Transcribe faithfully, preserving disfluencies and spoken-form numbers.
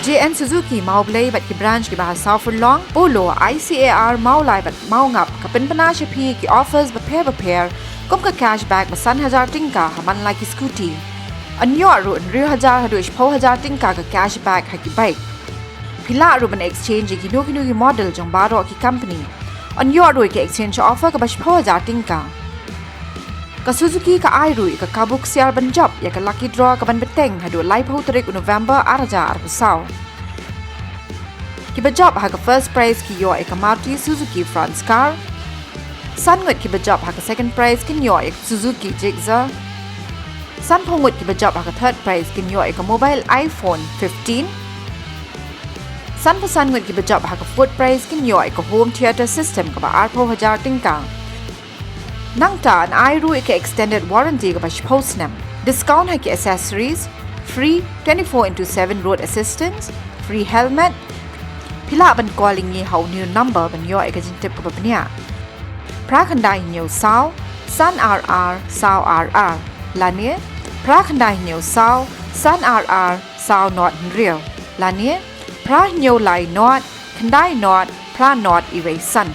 J N Suzuki Mawblei bad ki branch kiba ha Saw Furlong, Polo, I C A R Mawlai bad Mawngap ka pynbna sha phi ki offers bapher bapher kum ka cashback ba san hajar tyngka ha man la ki scooty. Yn ïoh ruh hynriew hajar haduh shiphew hajar tyngka ka cashback ha ki bike. Phi lah ruh ban exchange ïa kino kino ki model jong baroh ki company. Yn ïoh ruh ïa ka exchange offer kaba shiphew hajar tyngka. Ka Suzuki ka ai ruh ïa ka kabu ksiar ban jop ïa ka lucky draw kaban bteng haduh laiphew tarik u November ar hajar arphew saw. Kiba jop ha ka first prize ki ïoh ïa ka Maruti Suzuki France car. San ngut kiba jop ha ka second prize kin ïoh ïa ka Suzuki Gixxer. Sanphew ngut kiba jop ha ka third prize kin ïoh ïa ka mobile iPhone fifteen. Sanphew san ngut kiba jop ha ka fourth prize kin ïoh ïa ka home theatre system kaba arphew hajar tyngka. Nangta yn ai ruh ïa ka extended warranty kaba shiphew snem. Discount ha ki accessories, free twenty-four into seven road assistance, free helmet. Phi lah ban call ïa ngi ha une u number ban ïoh ïa ka jingtip kaba bniah. Phra khyndai hynñiew saw, san ar ar, saw ar ar. Lane, phra khyndai hynñiew saw, san ar ar, saw nod hynriew. Lane, phra hynñiew lai nod, khyndai nod, phra nod iwei san.